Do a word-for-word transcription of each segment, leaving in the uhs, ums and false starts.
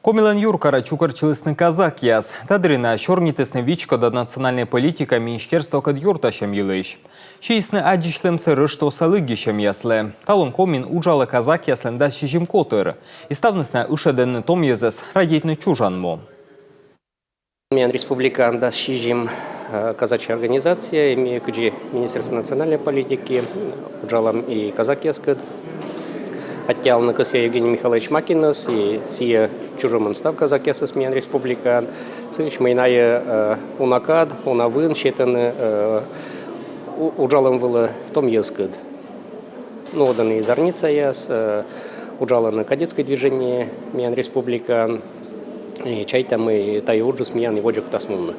Комилӧн юркарӧ чукӧртчылісны казакъяс. Та дырйи найӧ сёрнитісны вичкода национальнӧй политика министерствокӧд ёртасьӧм йылысь. Сиисны аддзысьлӧмсӧ Рӧштвоса лыддьысьӧмъяслы. Талун Комиын уджалӧ казакъяслӧн дас сизим котыр. И ставныс найӧ ышӧдӧны том йӧзӧс радейтны чужан му. Миян республикаын дас сизим э, казачья организация, и ми кыдзи Министерство национальной политики, уджалам и казакъяскӧд. Аттьӧалны кӧсъя Евгений Михайлович Макинӧс, и сійӧ чужӧмӧн став казакъясӧс миян республикаын. Сыысь мый найӧ э, уна кад, уна вын сетӧны э, у- уджалӧм вылӧ том йӧзкӧд. Ну, вот они и зарницаяс, э, уджалӧны кадетскӧй движение миян республикаын. И чайта, мый тайӧ уджыс миян и водзӧ кутас мунны.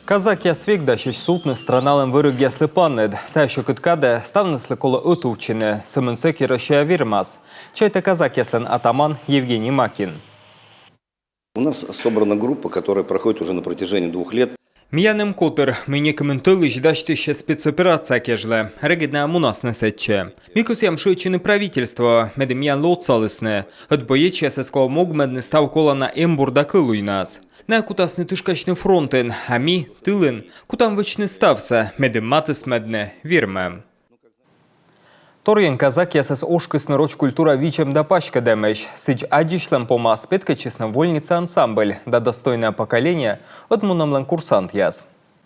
Казакъяс век дасьӧсь сувтны страналӧн вӧрӧгъяслы паныд. Тайӧ сьӧкыд кадӧ ставныслы колӧ ӧтувтчыны, сӧмын сэки Россия вермас, чайта казакъяслӧн атаман Евгений Макин. У нас собрана группа, которая проходит уже на протяжении двух лет. Миян эм котыр, мый некымын тӧлысь дасьтысьӧ спецоперация кежлӧ. Регыд найӧ мунасны сэтчӧ. Ми кӧсъям шыӧдчыны правительствоӧ, медым миянлы отсалісны. Ӧд боечьясӧс колӧ могмӧдны став колана эмбур да кӧлуйнас. Найӧ кутасны тышкасьны фронтын, а ми, тылын, кутам вӧчны ставсӧ, медым матысмӧдны, вермӧм. Торйӧн казакъясӧс ошкисны роч культура видзӧм да паськӧдӧмысь. Сідз аддзысьлӧм помас петкӧдчисны «Вольница» ансамбль да «Достойное поколение» ӧтмунӧмлӧн курсантъяс.